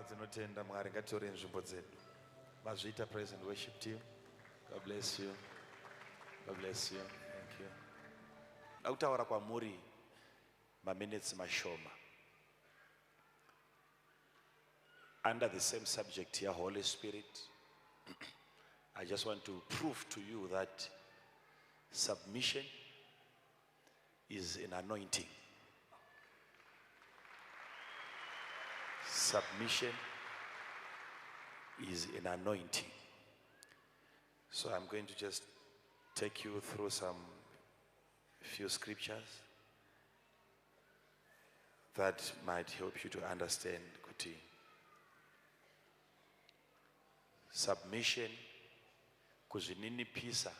Dzinotenda Mwari, ngatitorei nzvimbo dzedu. Mazviita praise and worship team. God bless you. God bless you. Thank you. Ndakutaura kwamuri maminutes mashoma. Under the same subject here, Holy Spirit, I just want to prove to you that submission is an anointing. Submission is an anointing. So I'm going to just take you through some few scriptures that might help you to understand kuti submission, kuzvininipisa,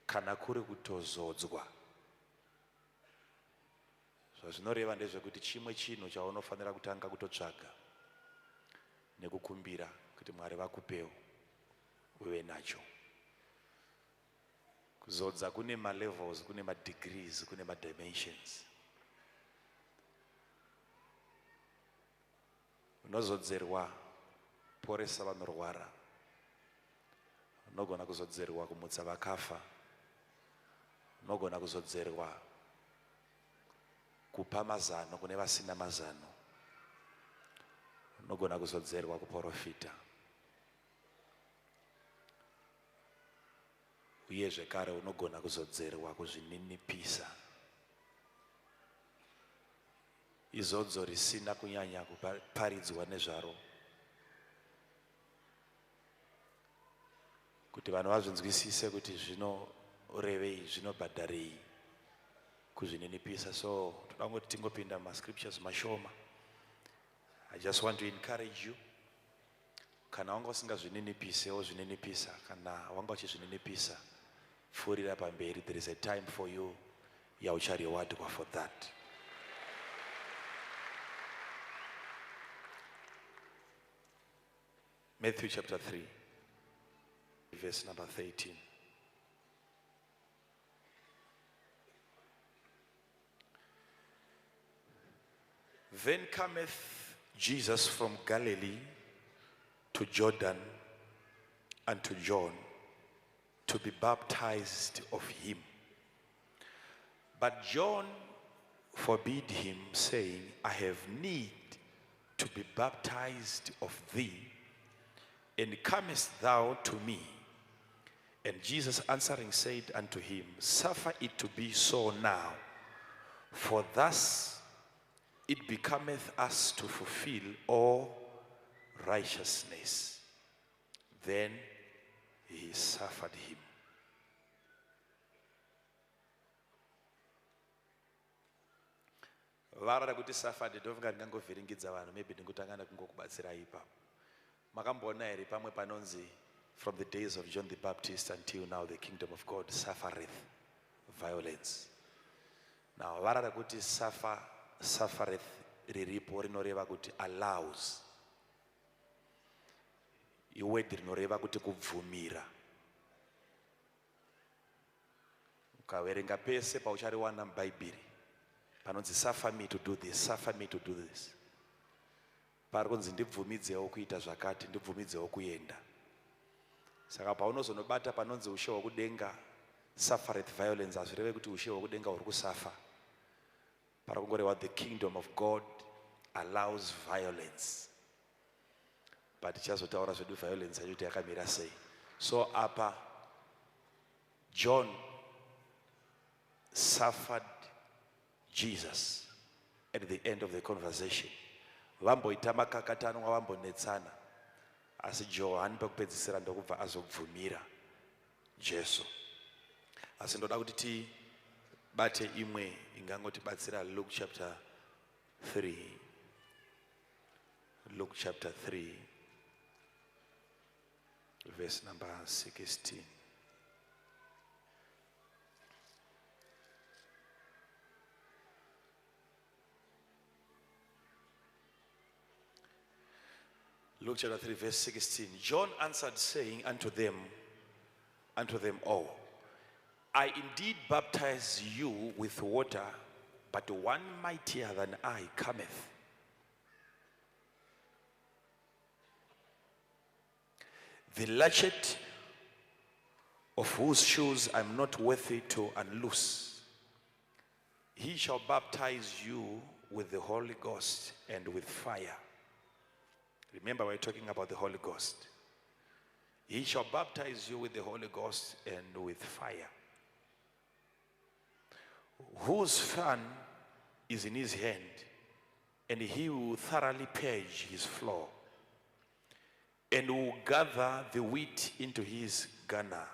kana kuri kutozodzwa, zvazvinoreva ndezvekuti chimwe chinhu chaunofanira kutanga kutotsvaga nekukumbira kuti Mwari vakupewo uve nacho. Kuzodza kune malevels, kune madegrees, kune madimensions. Unozodzerwa poresa vanorwara, unogona kuzodzerwa kumutsa vakafa, unogona kuzodzerwa kupa mazano kune vasina mazano, unogona kuzodzerwa kuprofita, uye zvekare unogona kuzodzerwa kuzvininipisa. Izodzo risina kunyanya kuparidzwa nezvaro kuti vanhu vazvinzwisise kuti zvinorevei, zvinobhadharei kuzvininipisa. So toda kungoti tingopinda mumascriptures mashoma. I just want to encourage you, kana wanga usingazvininipise, wozvininipisa. Kana wanga uchizvininipisa, pfuurira pamberi. There is a time for you yaucharewardwa for that. Matthew chapter 3 verse number 13. Then cometh Jesus from Galilee to Jordan unto John to be baptized of him. But John forbid him, saying, I have need to be baptized of thee, and comest thou to me? And Jesus answering said unto him, Suffer it to be so now, for thus it becometh us to fulfill all righteousness. Then he suffered him. Vara rekuti suffered ndofunga ndingangovhiringidza vanhu, maybe ndingotanga nekungokubatsirai ipapo. Makamboona here pamwe panonzi from the days of John the Baptist until now the kingdom of God suffereth violence? Now vara rekuti suffer, suffereth riripo rinoreva kuti allows. Iword rinoreva kuti kubvumira. Ukaverenga pese pauchariwana muBhaibheri panonzi suffer me to do this, suffer me to do this, pari kunzi ndibvumidzewo kuita zvakati, ndibvumidzewo kuenda. Saka paunozonobata panonzi ushe hwekudenga suffereth violence, hazvireve kuti ushe hwekudenga huri kusafa. Pari kungoreva the kingdom of God allows violence, but tichazotaura zvedu violence yacho kuti yakamira sei. So apa John suffered Jesus at the end of the conversation. Vamboita makakatanwa, vambonetsana, asi Johani pekupedzisira ndokubva azobvumira Jesu. Asi ndoda kuti tibate imwe ingangotibatsira, Luke chapter 3. Luke chapter 3 verse number 16. Luke chapter 3 verse 16. John answered, saying unto them all, I indeed baptize you with water, but one mightier than I cometh, The latchet of whose shoes I'm not worthy to unloose. He shall baptize you with the Holy Ghost and with fire. Remember, we're talking about the Holy Ghost. He shall baptize you with the Holy Ghost and with fire. Whose fan is in his hand, and he will thoroughly purge his floor, and will gather the wheat into his garner.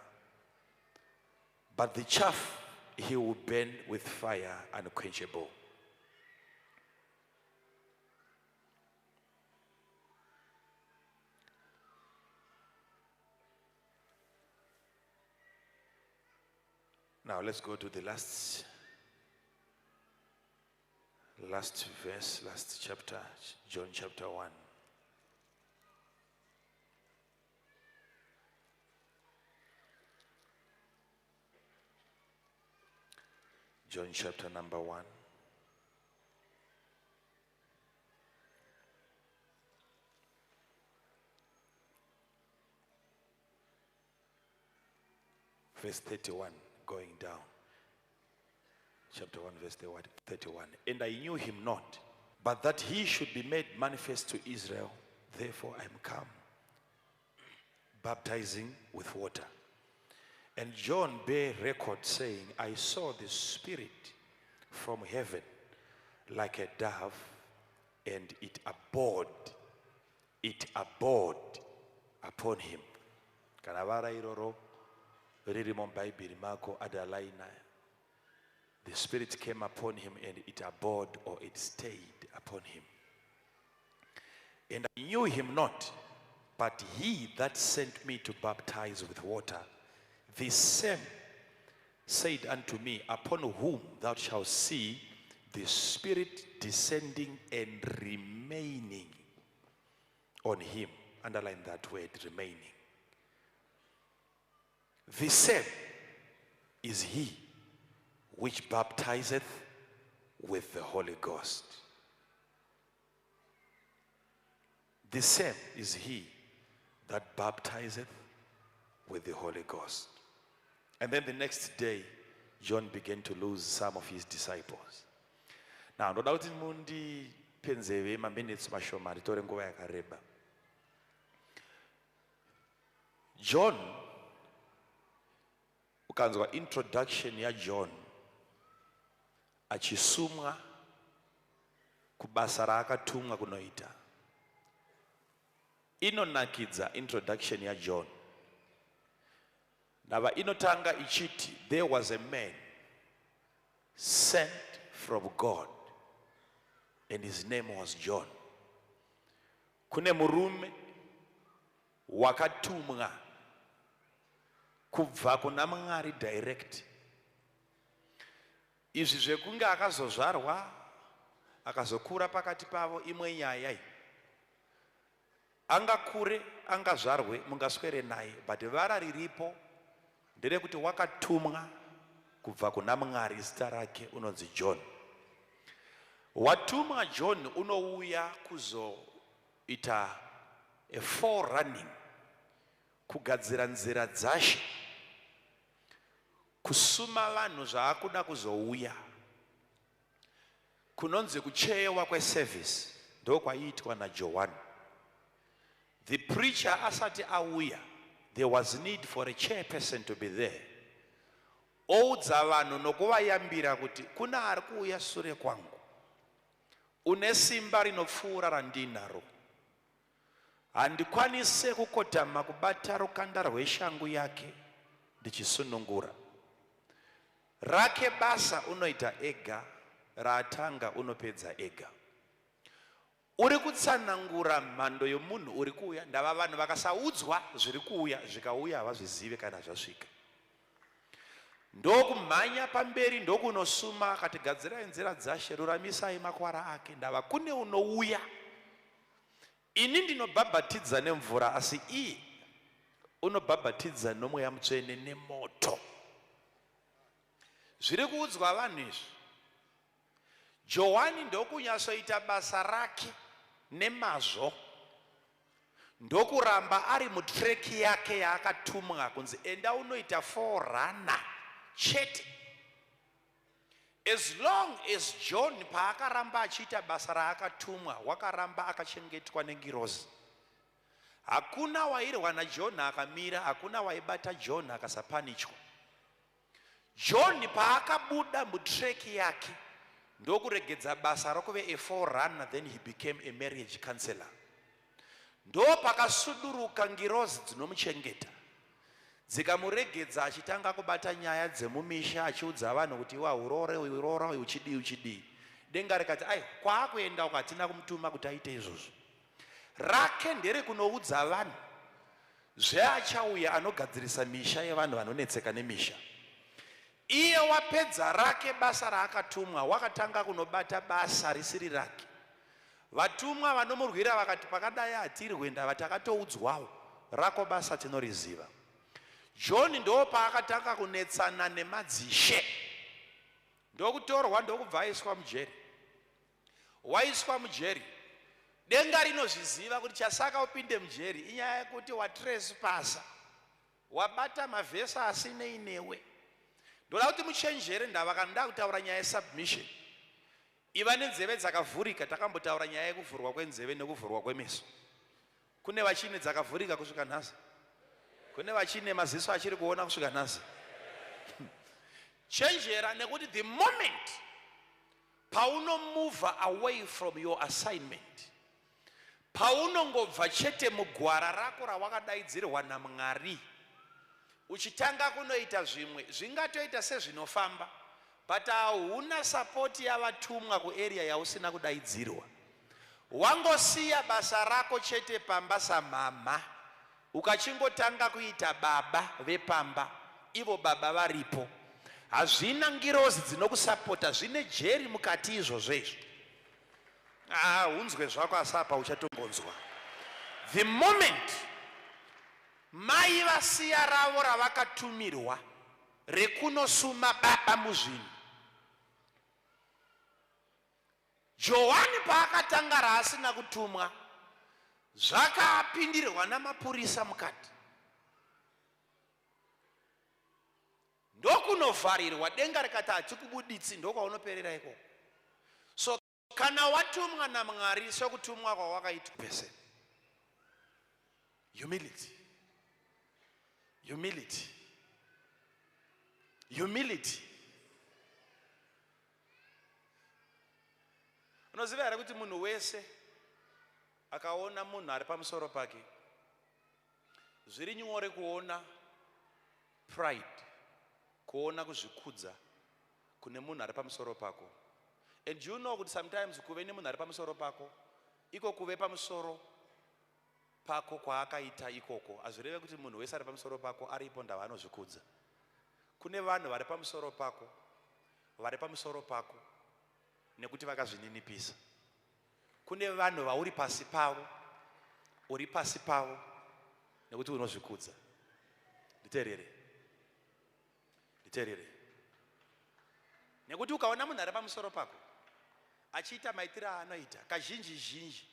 But the chaff he will burn with fire unquenchable. Now let's go to the last last verse, last chapter, John chapter 1. John chapter number 1. Verse 31 going down. Chapter 1, verse 31. And I knew him not, but that he should be made manifest to Israel. Therefore I am come, baptizing with water. And John bare record, saying, I saw the Spirit from heaven like a dove, and it abode, it abode upon him. Kana vara iroro ririmo muBhaibheri mako underline. The Spirit came upon him and it abode or it stayed upon him. And I knew him not, but he that sent me to baptize with water, the same said unto me, Upon whom thou shalt see the Spirit descending and remaining on him. Underline that word, remaining. The same is he which baptizeth with the Holy Ghost. The same is he that baptizeth with the Holy Ghost. And then the next day, John began to lose some of his disciples. Now, ndoda kuti mundipe nzeve maminitsi mashoma ritore nguva yakareba. John, ukanzwa introduction yaJohn achisumwa kubasa raakatumwa kunoita, inonakidza introduction yaJohn. Ndava inotanga ichiti, there was a man sent from God and his name was John. Kune murume wakatumwa kubva kuna Mwari direct. Izvi zvekunge akazozvarwa akazokura pakati pavo imwe nyaya iyi. Angakure angazvarwe mungaswere naye, but vara riripo nderekuti wakatumwa kubva kuna Mwari, zita rake unonzi John. Watumwa John unouya kuzoita a forerunning, kugadzira nzira dzashe, kusuma vanhu zvaakuda kuzouya. Kunonzi kucheyewa kweservice ndokwaiitwa naJohani. The preacher asati auya, there was need for a chairperson to be there. Oudza vanhu nokuvayambira kuti kuna ari kuuya sure kwangu, une simba rinopfuura randinaro. Handikwanise kukotama kubata rukanda rweshangu yake ndichisunungura. Rake basa unoita ega, raatanga unopedza ega. Uri kutsanangura mhando yomunhu uri kuuya. Ndava vanhu vakasaudzwa zviri kuuya, zvikauya havazvizive kana zvasvika. Ndokumhanya pamberi ndokunosuma akati, gadzirai nzira dzashe, ruramisai makwara ake. Ndava kune unouya. Ini ndinobhabhatidza nemvura, asi iye unobhabhatidza nomweya mutsvene nemoto. Zviri kuudzwa vanhu izvi. Johani ndokunyatsoita basa rake nemazvo. Ndokuramba ari mutreki yake yaakatumwa kunzi enda unoita forerunner chete. As long as John paakaramba achiita basa raakatumwa, wakaramba akachengetwa nengirozi. Hakuna wairwa naJohn akamira, hakuna waibata John akasapanichwa. John paakabuda mutreki yake ndokuregedza basa rokuve a forerunner, then he became a marriage counselor. Ndopakasuduruka ngirozi dzinomuchengeta dzikamuregedza achitanga kubata nyaya dzemumisha achiudza vanhu kuti iwe hauroore uyu roora uyu uchidii uchidii. Denga rikati aiwa kwaakuenda uko hatina kumutuma kuti aite izvozvo. Rake nderekunoudza vanhu zveachauya anogadzirisa misha yevanhu vanonetseka nemisha. Iye wapedza rake basa raakatumwa wakatanga kunobata basa risiri rake. Vatumwa vanomurwira vakati pakadai hatirwe ndava takatoudzwawo rako basa tinoriziva. John ndopaakatanga kunetsana nemadzishe ndokutorwa ndokubva aiswa mujeri. Waiswa mujeri denga rinozviziva kuti chasaka upinde mujeri inyaya yekuti watresipasa Wabata mavhesi asinei newe. Ndoda kuti muchenjere ndava kana ndakutaura nyaya yesubmission. Iva nenzeve dzakavhurika, takambotaura nyaya yekuvhurwa kwenzeve nekuvhurwa kwemeso. Kune vachine dzakavhurika kusvika nhasi. Kune vachine maziso achiri kuona kusvika nhasi. Chenjera nekuti the moment paunomove away from your assignment Paunongobva chete mugwara rako rawakadaidzirwa naMwari uchitanga kunoita zvimwe, zvingatoita sezvinofamba but hauna support yavatumwa kuarea yausina kudaidzirwa. Wangosiya basa rako chete pamba samhamha ukachingotanga kuita baba vepamba ivo baba varipo. Hazvina ngirozi dzinokusapota, zvine jeri mukati izvozvo izvo. Ah, unzwe zvako asi apa uchatongonzwa. The moment mai vasiya ravo ravakatumirwa rekunosuma baba muzvinhu. Johani paakatanga raasina kutumwa zvakapindirwa namapurisa mukati. Ndokunovharirwa denga rikati hatikubuditsi ndokwaunoperera ikoko. So kana watumwa naMwari sokutumwa kwawakaitwa pese. Humility. Humility. Humility. Unoziva here kuti munhu wese akaona munhu ari pamusoro pake Zviri nyore kuona pride, kuona kuzvikudza kune munhu ari pamusoro pako. And you know kuti sometimes kuve nemunhu ari pamusoro pako, iko kuve pamusoro pako kwaakaita ikoko hazvireve kuti munhu wese ari pamusoro pako aripo ndava anozvikudza. Kune vanhu vari pamusoro pako, vari pamusoro pako nekuti vakazvininipisa. Kune vanhu vauri pasi pavo, uri pasi pavo nekuti unozvikudza. Nditerere, nditerere, nekuti ukaona munhu ari pamusoro pako achiita maitiro aanoita, kazhinji zhinji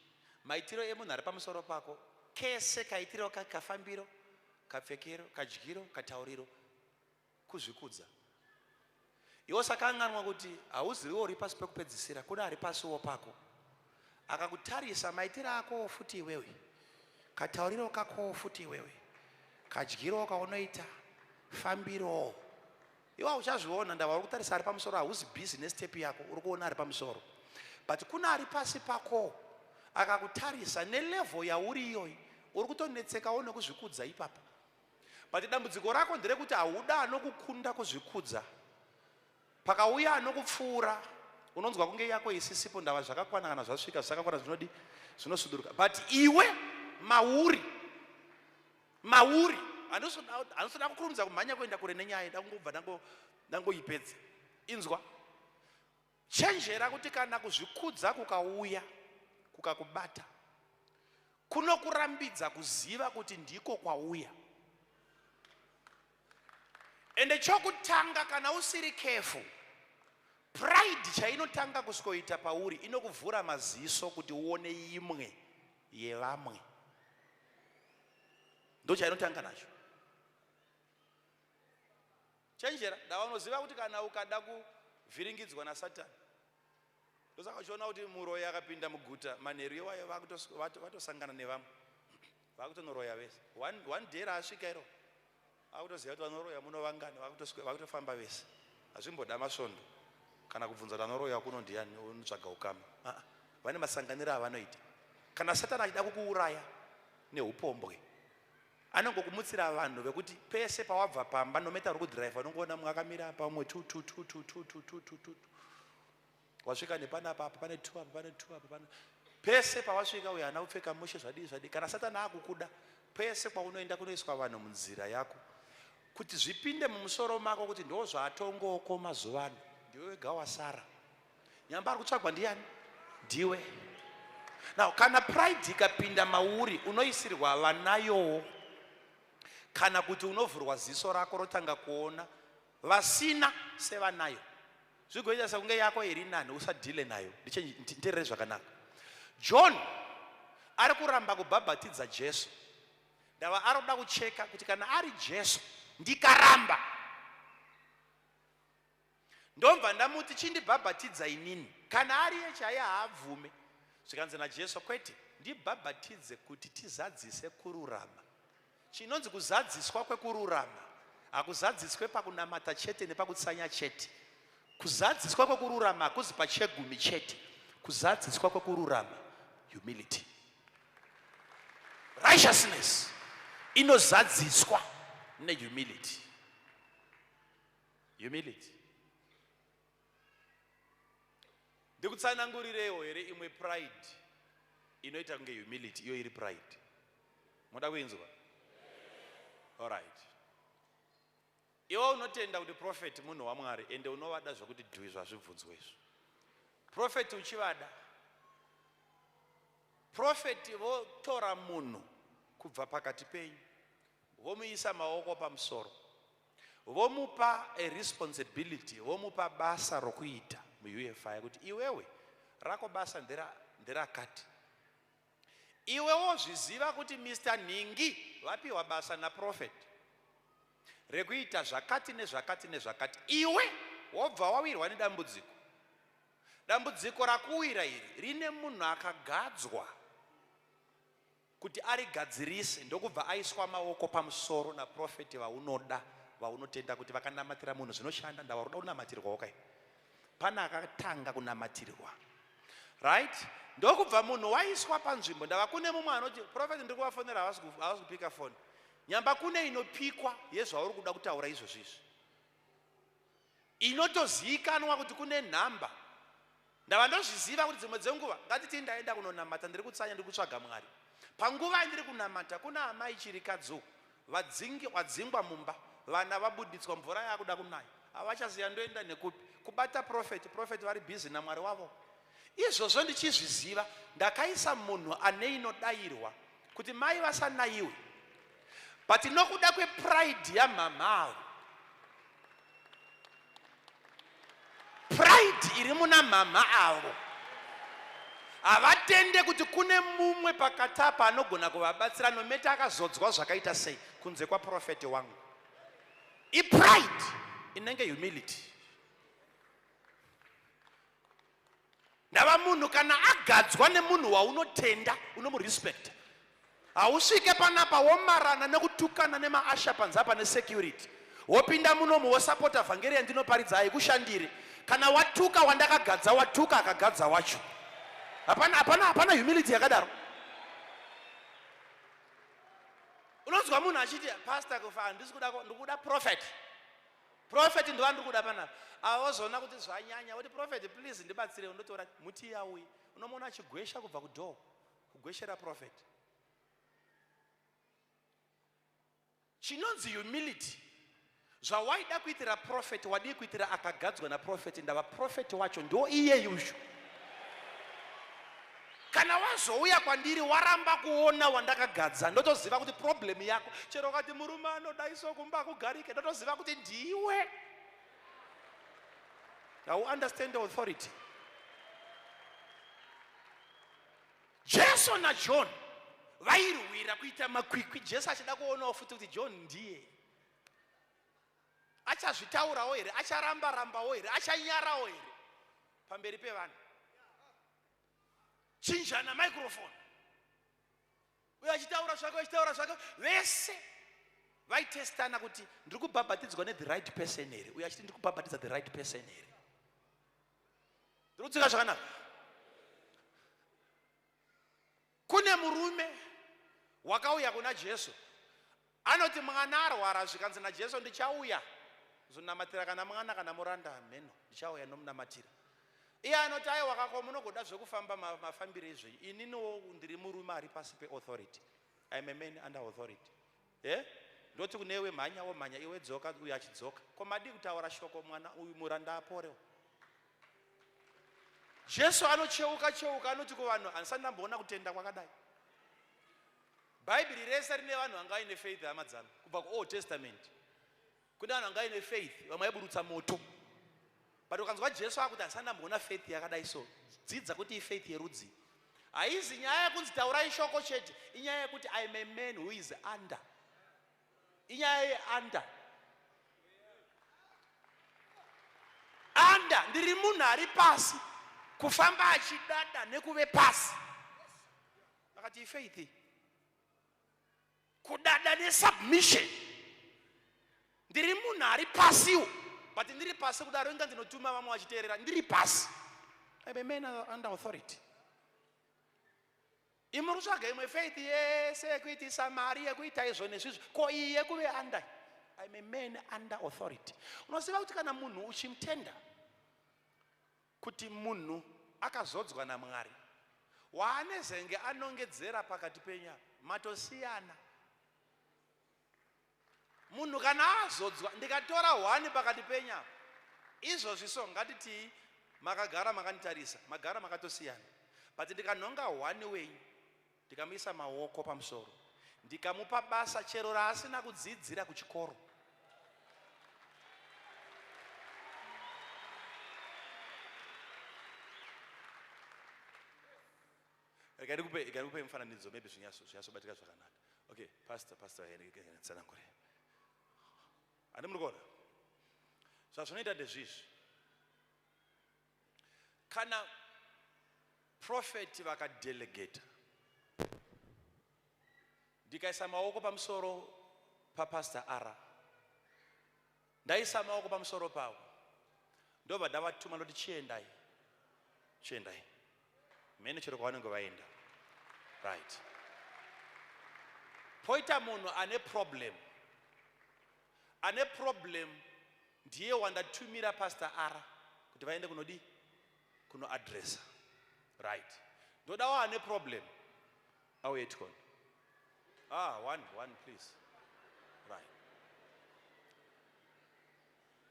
maitiro emunhu ari pamusoro pako kese kaitiro kafambiro, kapfekero, kadyiro, katauriro Kuzvikudza. Iwe usakanganwa kuti hauziriwo uri pasi pekupedzisira, kune ari pasiwo pako. Akakutarisa maitiro akowo futi iwewe, katauriro kakowo futi iwewe, kadyiro kaunoita, fambirowo. Iwe hauchazviona ndava uri kutarisa ari pamusoro, hauzi busy nestep yako, uri kuona ari pamusoro. But kune ari pasi pako akakutarisa nelevel yauri iyoyi, uri kutonetsekawo nekuzvikudza ipapa. But dambudziko rako nderekuti hauda anokukunda kuzvikudza. Pakauya anokupfuura unonzwa kunge yako isisipo ndava zvakakwana kana zvasvika zvisakakwana zvinodi zvinosuduruka. But iwe mauri mauri handisoda kukurumidza kumhanya kuenda kure nenyaya ndangobva ndangoipedza. Inzwa. Chenjera kuti kana kuzvikudza kukauya kukakubata kunokurambidza kuziva kuti ndiko kwauya. Ende chokutanga kana usiri careful, pride chainotanga kusvikoita pauri inokuvhura maziso kuti uone imwe yevamwe. Ndochainotanga nacho. Chenjera, dava unoziva kuti kana ukada kuvhiringidzwa naSatani, ndosaka uchiona kuti muroyi akapinda muguta manheru iwayo vatosangana nevamwe vakutonoroya vese. One day raasvika iro akutoziva kuti vanoroya muno vangani, vakutofamba vese. Hazvimboda masvondo kana kubvunza kuti anoroya kuno ndiani, unotsvaga ukama. Aa, vane masanganiro avanoita. Kana Satani achida kukuuraya neupombwe, anongokumutsira vanhu vekuti pese pawabva pamba, nometa uri kudhiraivha, unongoona mumwe akamira apa, umwe 2 2 2 2 2 2 2 2 2, wasvika nepanapa, apa pane 2, apa pane 2, apa pane pese pawasvika, uyo haana kupfeka mushe, zvadii zvadii. Kana Satani akukuda, pese kwaunoenda kunoiswa vanhu munzira yako kuti zvipinde mumusoro mako kuti ndo zvatongoko mazuva ano, ndiwe wega wasara, nyamba ari kutsvagwa ndiani? Ndiwe. Now kana pride ikapinda mauri, unoisirwa vanayowo, kana kuti unovhurwa ziso rako rotanga kuona vasina sevanayo, zvigoita sekunge yako iri nani. Usadhile nayo. Nditerere zvakanaka. John ari kuramba kubhabhatidza Jesu, ndava ari kuda kucheka kuti kana ari Jesu, ndikaramba, ndobva ndamuti chindibhabhatidza inini, kana ariye chaiye haabvume. Zvikanzi naJesu, kwete, ndibhabhatidze kuti tizadzise kururama. Chinonzi kuzadziswa kwekururama hakuzadziswe pakunamata chete nepakutsanya chete. Kuzadziswa kwekururama hakuzi pachegumi chete. Kuzadziswa kwekururama, humility, righteousness inozadziswa nehumility. Humility. Ndikutsanangurirewo here imwe pride inoita kunge humility, iyo iri pride? Moda kuinzwa? Alright. Iwe unotenda kuti prophet munhu waMwari, ende unovada zvokuti dhui, zvazvibvunzwa izvo. Prophet uchivada, prophet votora munhu kubva pakati penyu, vomuisa maoko pamusoro, vomupa a responsibility, vomupa basa rokuita muUFI, kuti iwewe rako basa nderakati. Iwe wozviziva kuti Mr Nhingi vapiwa basa naprophet rekuita zvakati nezvakati nezvakati. Iwe wobva wawirwa nedambudziko. Dambudziko rakuwira iri rine munhu akagadzwa kuti arigadzirise, ndokubva aiswa maoko pamusoro naprofeti vaunoda, vaunotenda kuti vakanamatira munhu zvinoshanda. Ndava ruda kunamatirwa okay, pana akatanga kunamatirwa, right? Ndokubva munhu waiswa panzvimbo. Ndava kune mumwe anoti, prophet, ndiri kuvafonera, havasi kupika foni. Nyamba kune inopikwa yezvauri kuda kutaura izvozvo izvi, inotozivikanwa kuti kune nhamba. Ndava ndozviziva kuti dzimwe dzenguva, ngatiti ndaenda kunonamata, ndiri kutsanya, ndiri kutsvaga Mwari. Panguva yandiri kunamata, kuna amai chirikadzi uku vadzingwa mumba, vana vabuditswa, mvura yakuda kunaya, havachaziva ndoenda nekupi, kubata prophet. Prophet vari busy naMwari wavo. Izvozvo ndichizviziva, ndakaisa munhu ane inodayirwa kuti mai vasanayiwe. But nokuda kwepride yamhamha avo, pride iri muna mhamha avo, havatende kuti kune mumwe pakati apa anogona kuvabatsira, nometa akazodzwa zvakaita sei, kunze kwaprofeti wangu. Ipride inenge humility. Ndava munhu kana agadzwa nemunhu waunotenda, unomurespecta. Hausvike panapa womarana nekutukana nemaasha panze apa nesecurity, wopinda munomu wosapota vhangeri yandinoparidza. Haikushandiri. Kana watuka wandakagadza, watuka akagadza wacho. Hapana, hapana, hapana humility yakadaro. Unonzwa munhu achiti, pastor kufa handisi kuda, ndikuda prophet, prophet ndova ndiri kuda panapa. Ava vozoona kuti zvanyanya, voti, prophet, please ndibatsire. Undotora muti yauye, unomuona achigwesha kubva kudoor, kugweshera prophet. Chinonzi humility, zvawaida kuitira prophet, wadii kuitira akagadzwa naprophet? Ndava prophet wacho ndo iyeyuzvo. Kana wazouya kwandiri waramba kuona wandakagadza, ndotoziva kuti problem yako, chero ukati murume anodaiso kumba akugarike, ndotoziva kuti ndiwe hau understand the authority. Jesu naJohn Vairwira kuita makwikwi, Jesu achida kuonawo futi kuti John ndiye achazvitaurawo here, acharamba rambawo here, achanyarawo here pamberi pevanhu. Chinjana microphone, uyo achitaura zvake, achitaura zvake, vese vaitestana kuti ndiri kubhabhatidzwa nethe right person here, uyo achiti ndiri kubhabhatidza the right person here. Ndiri kutsika zvakanaka. Kune murume wakauya kuna Jesu anoti mwana arwara, zvikanzi naJesu ndichauya kuzonamatira kana mwana kana muranda, hameno, ndichauya nomunamatira. Iye anoti aiwa kako munogoda zvekufamba mafambiro ezvenyu, ininiwo ndiri murume ari pasi peauthority, I'm a man under authority. Ndoti kunewe mhanya womhanya, iwe dzoka, uyu achidzoka. Ko madii kutaura shoko mwana uyu muranda aporewo? Jesu anocheuka cheuka anoti kuvanhu, handisati ndamboona kutenda kwakadai. Bhaibheri rese rine vanhu vanga vaine faith, hama dzangu, kubva kuOld Testament. Kune vanhu vanga vaine faith, vamwe vaiburutsa moto. But ukanzwa Jesu akuti handisati ndamboona faith yakadai so, dzidza kuti ifaith yerudzi. Haizi nyaya yekunzi taurai shoko chete, inyaya yekuti I am a man who is under. Inyaya yeunder. Under, ndiri munhu ari pasi, kufamba achidada nekuve pasi. Akati ifaith, kudada nesubmission. Ndiri munhu ari pasiwo, but ndiri pasi kudaro inga ndinotuma vamwe vachiteerera, ndiri pasi. I'm a man under authority. Imwe kutsvaga imwe faith yese yekuitisa mari, yekuita izvo nezvizvo, ko iyi yekuve under. I'm a man under authority. Unoziva kuti kana munhu uchimutenda kuti munhu akazodzwa naMwari, waanezenge anongedzera pakati penyu apa, matosiyana. Munhu kana azodzwa, ndikatora hwani pakati penyu apa izvozvi, so ngatitii makagara makanditarisa, magara makatosiyana, but ndikanhonga hwani wenyu ndikamuisa maoko pamusoro, ndikamupa basa chero raasina kudzidzira kuchikoro, Rega ndikupe mufananidzo, maybe zvinyatsobatika zvakanaka. Okay, pastor, tsanangure. Handi muri kuona zvazvinoita ndezvizvi. Kana prophet vakadelegata, ndikaisa maoko pamusoro papastor R, ndaisa maoko pamusoro pavo, ndobva ndavatuma ndoti chiendai, chiendai mhene chero kwavanenge vaenda. Right, poita munhu ane problem, ane problem ndiye wandatumira pastor R kuti vaende kunodi kunoadresa. Right, ndodawo ane problem auye tione. One, one please. Right,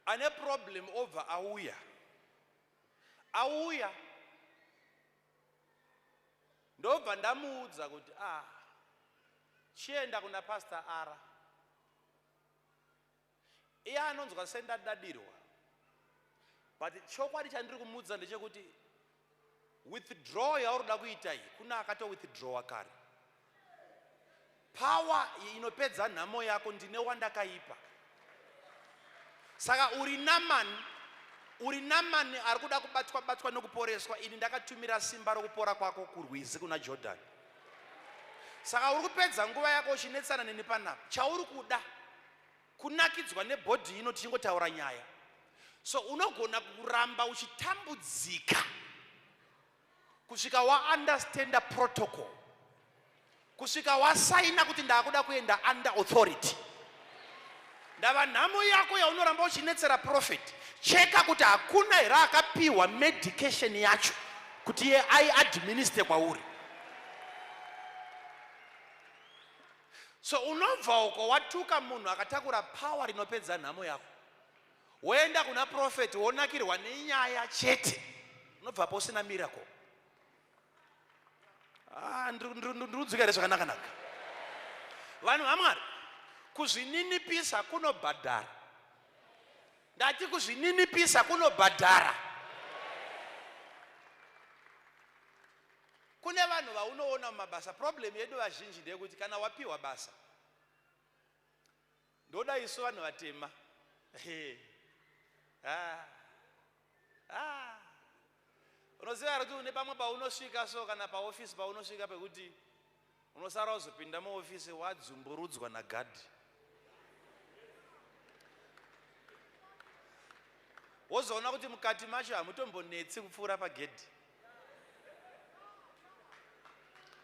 ane problem obva auya, auya ndobva ndamuudza kuti chienda kuna pastor R. Iye anonzwa sendadadirwa, but chokwadi chandiri kumuudza ndechekuti withdraw yauri kuda kuita iyi, kuna akatowithdrawa kare. Power inopedza nhamo yako ndine wandakaipa. Saka uri Namani, uri Namani ari kuda kubatwa batwa nokuporeswa, ini ndakatumira simba rokupora kwako kurwizi kuna Jordan. Saka uri kupedza nguva yako uchinetsana neni panapa. Chauri kuda kunakidzwa nebhodhi ino tichingotaura nyaya. So unogona kuramba uchitambudzika kusvika waunderstanda protocol, kusvika wasaina kuti ndakuda kuenda under authority. Ndava nhamo yako yaunoramba uchinetsera prophet. Cheka kuti hakuna here akapiwa medication yacho kuti iye aiadminister kwauri. So unobva uko watuka munhu akatakura power rinopedza nhamo yako, woenda kuna prophet wonakirwa nenyaya chete, unobvapo usina miracle. Ndiri kudzika here zvakanaka-naka? Vanhu vaMwari, kuzvininipisa kunobhadhara. Ndati kuzvininipisa kunobhadhara. Kune vanhu vaunoona mumabasa, problem yedu vazhinji ndeyekuti kana wapiwa basa, ndoda isu vanhu vatema. Ah. Ah. Unoziva here kuti une pamwe paunosvika so kana paofisi paunosvika pekuti unosara uzopinda muofisi wadzumburudzwa nagadhi. Wozoona kuti mukati macho hamutombonetsi kupfuura pagedhi.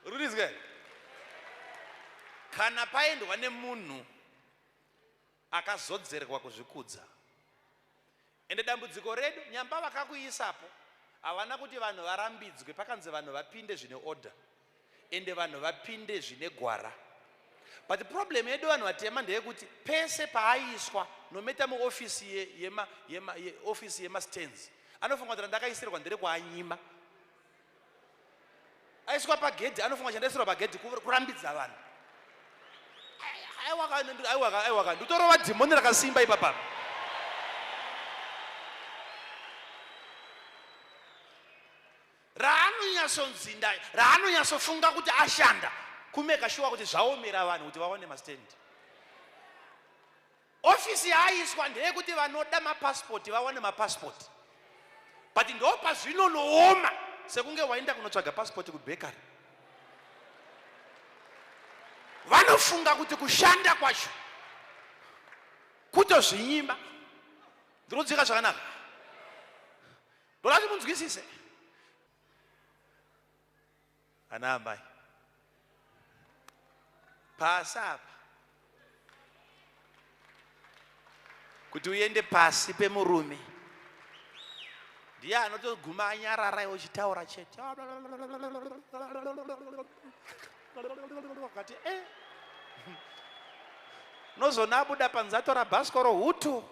Uri kunzwa? Kana paendwa nemunhu akazodzerwa kuzvikudza. Ende dambudziko redu nyamba vakakuisapo havana kuti vanhu varambidzwe, pakanzi vanhu vapinde zvine order ende vanhu vapinde zvine gwara. But problem yedu vanhu vatema ndeyekuti pese paaiswa nometa muofisi yeofisi yemastands anofunga kuti randakaisirwa ndere kwaanyima. Aiswa pagedhi anofunga chandaisirwa pagedhi kurambidza vanhu. Aiwa, aiwa, nditorova dhimoni rakasimba ipapa. Raanonyatsonzinda, raanonyatsofunga kuti ashanda kumeka shuwa kuti zvaomera vanhu kuti vaone mastendi. Ofisi yaaiswa ndeyekuti vanoda mapasipoti vawane mapasipoti, but ndopazvinonooma sekunge waenda kunotsvaga pasipoti kubhekari. Vanofunga kuti kushanda kwacho kutozvinyima. Ndinodzika zvakanaka, ndoda kuti munzwisise. Ana amai pasi apa, kuti uende pasi pemurume ndiye anotoguma anyarara iwe uchitaura chete. Wakati Unozoona abuda panze atora bhasikoro hutu.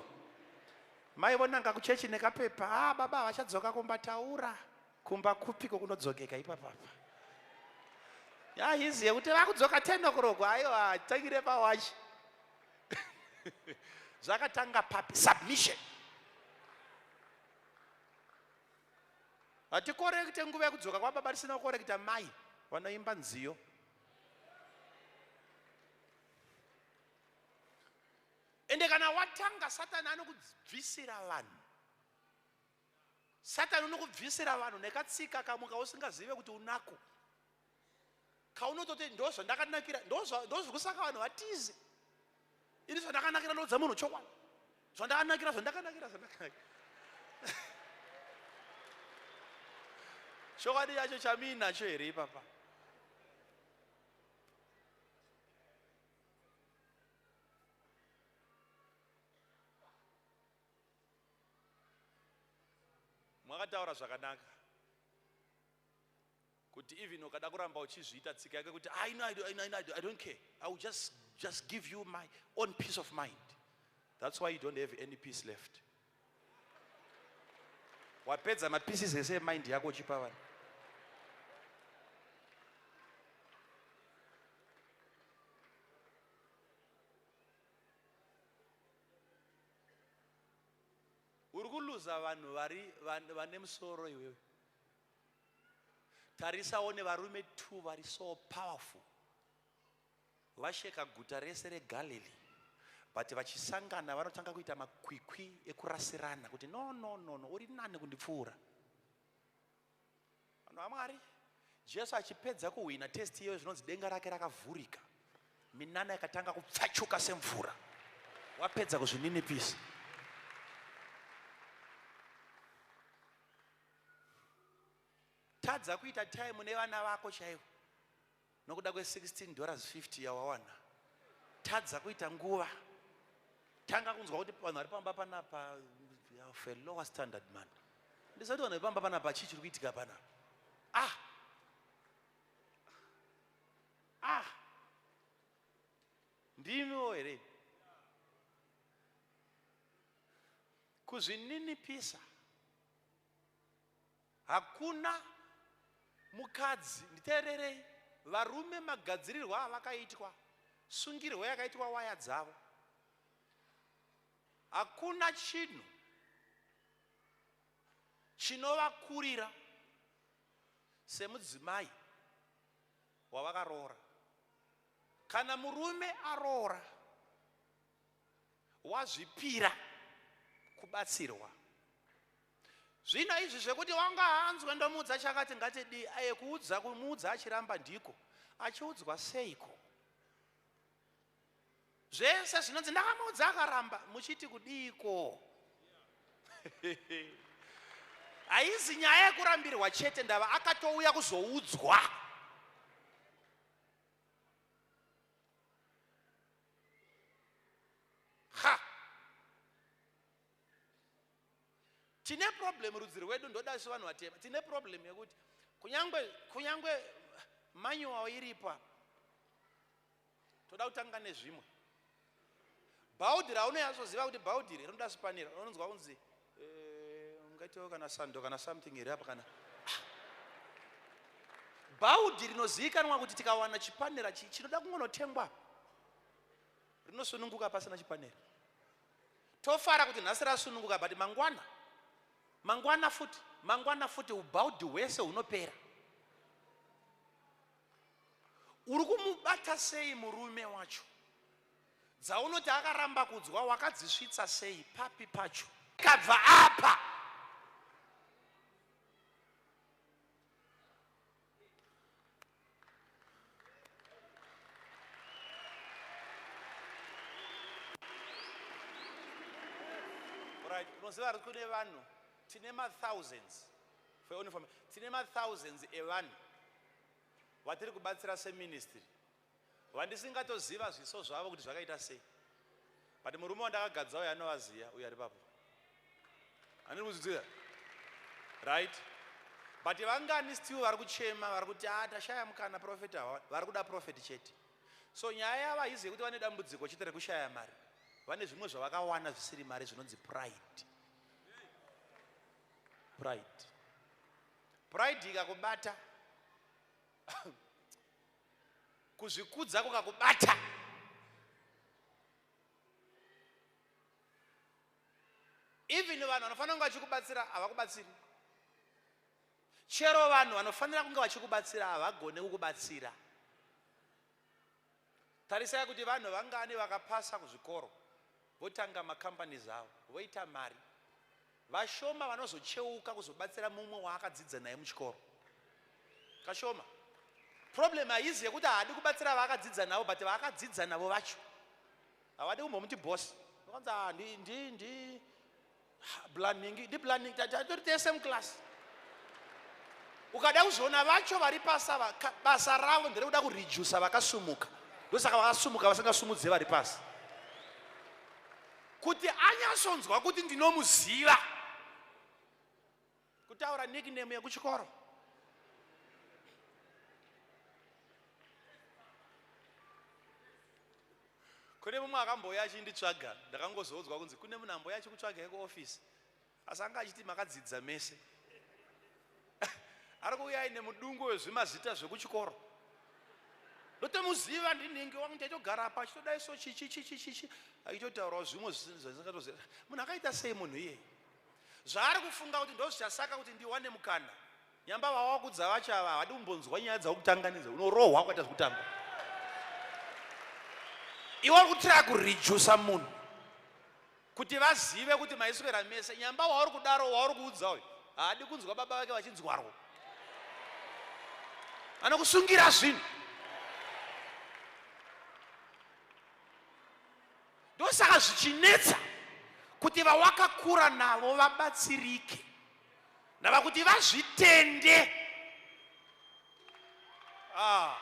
Mai vonanga kuchechi nekapepa. Ah, baba vachadzoka kumba taura. Kumba kupiko kunodzokeka ipapapa? Yahiziye kuti vakudzoka 10 o'clock. Aiwa, tangire pawachi. Zvakatanga papi? Submission. Hatikorekte nguva yekudzoka kwababa tisina kukorekta mai vanoimba nziyo. Ende kana watanga, Satani anokubvisira vanhu. Satani unokubvisira vanhu nekatsika kamwe kausingazive kuti unako. Kaunototi ndozvandakanakira, ndozvikusaka vanhu vatize. Ini zvandakanakira ndoudza munhu chokwadi. Zvandakanakira, zvandakanakira, zvandakanakira. Chokwadi chacho chamuinacho here ipapa? Mwakataura zvakanaka kuti even ukada kuramba uchizviita tsika yake kuti I know, I, don't, I, know, I don't care, I will just give you my own peace of mind. That's why you don't have any peace left. Wapedza mapieces ese emind yako uchipa vanhu. Uri kuluza vanhu vane musoro iwewe. Tarisawo nevarume 2 vari so powerful. Vasheka guta rese reGalilee, but vachisangana vanotanga kuita makwikwi ekurasirana kuti no, no, no, no, uri nani kundipfuura. Vanhu vaMwari, Jesu achipedza kuhwina test iyoyo, zvinonzi denga rake rakavhurika, minana yakatanga kupfachuka semvura. Wapedza kuzvininipisa. Tadza kuita time nevana vako chaivo nokuda kwe$16.50 yawawana. Tadza kuita nguva. Tanga kunzwa kuti vanhu vari pamba panapa of a lower standard man. Ndisati vanhu vari pamba panapa chii chiri kuitika panapa? Ah! Ah! Ndimiwo here? Kuzvininipisa. Hakuna mukadzi, nditeererei, varume magadzirirwo avakaitwa, sungirwo yakaitwa waya dzavo. Hakuna chinhu chinovakurira semudzimai. wavakaroora. Kana murume aroora wazvipira kubatsirwa. Zvino izvi zvekuti wanga hanzwe ndomuudza chakati ngatidii aye kuudza kumuudza achiramba ndiko achiudzwa seiko? Zvese zvinonzi ndakamuudza akaramba muchiti kudiiko? Haizi nyaya yekurambirwa chete ndava akatouya kuzoudzwa. Ha! Tine problem rudzi rwedu ndoda isu vanhu vatema tine problem yekuti kunyangwe kunyangwe manual iripo apa toda kutanga nezvimwe bhaudhi raunonyatsoziva kuti bhaudhi iri rinoda sipanera unonzwa kunzi eh, ungaitewo kana sando kana something here apa kana ah. bhaudhi rinozivikanwa kuti tikawana chipanera chinoda kungonotengwa rinosununguka pasina chipanera tofara kuti nhasi rasununguka but mangwana mangwana futi mangwana futi ubhaudhi hwese hunopera Uri kumubata sei murume wacho? Dzaunoti akaramba kudzwa wakadzisvitsa sei papi pacho? Kabva apa. Right, unoziva kune vanhu tine mathousands for your information tine mathousands evanhu vatiri kubatsira seministry vandisingatoziva zviso zvavo kuti zvakaita sei but murume wandakagadza uyo anovaziva uyo ari papo handiri kuzviziva right but vangani still vari kuchema vari kuti ah tashaya mukana profet ava vari kuda profet chete so nyaya yavo haizi yekuti vane dambudziko chete rekushaya mari vane zvimwe zvavakawana zvisiri mari zvinonzi pride pride Pride ikakubata, kuzvikudza kukakubata, even vanhu vanofanira kunge vachikubatsira havakubatsiri. Chero vanhu vanofanira kunge vachikubatsira havagone kukubatsira. Tarisai kuti vanhu vangani vakapasa kuzvikoro votanga macompanies avo voita mari. Vashoma vanozocheuka kuzobatsira mumwe waakadzidza naye muchikoro. Kashoma. Problem haizi yekuti haadi kubatsira vaakadzidza navo but vaakadzidza navo vacho havadi kumbomuti boss. Vakanzi ah, ndi ndi ndi Blanning, ndi Blanning, tatori tese muclass. Ukada kuzoona vacho vari pasi ava, basa ravo nderekuda kuredusa vakasumuka. Ndosaka vakasumuka vasingasumudze vari pasi. Kuti anyatsonzwa kuti ndinomuziva. Kutaura nickname yekuchikoro. Kune mumwe akambouya achinditsvaga, ndakangozoudzwa kunzi kune munhu ambouya achikutsvaga kuoffice. Asi anga achiti makadzidza mese. Ari kuuya aine mudungu wezvimazita zvekuchikoro. Ndotomuziva ndinhingi wangu taitogara apa achitodai so chichi chichi chichi achitotaurawo zvimwe zvandisingatoziva. Munhu akaita sei munhu iyeye? Zvaari kufunga kuti ndozvichasaka kuti ndiwane mukana. Nyamba vawakudza vacho ava havadi kumbonzwa nyaya dzakutanganidza unorohwa ukaita zvekutamba. Iwe uri kutraya kuredusa munhu kuti vazive kuti maiswera mese. Nyamba wauri kudaro wauri kuudza uyu haadi kunzwa baba vake vachinzwarwo. Anokusungira zvinhu. Ndosaka zvichinetsa kuti vawakakura navo vabatsirike ndava kuti vazvitende. Ah.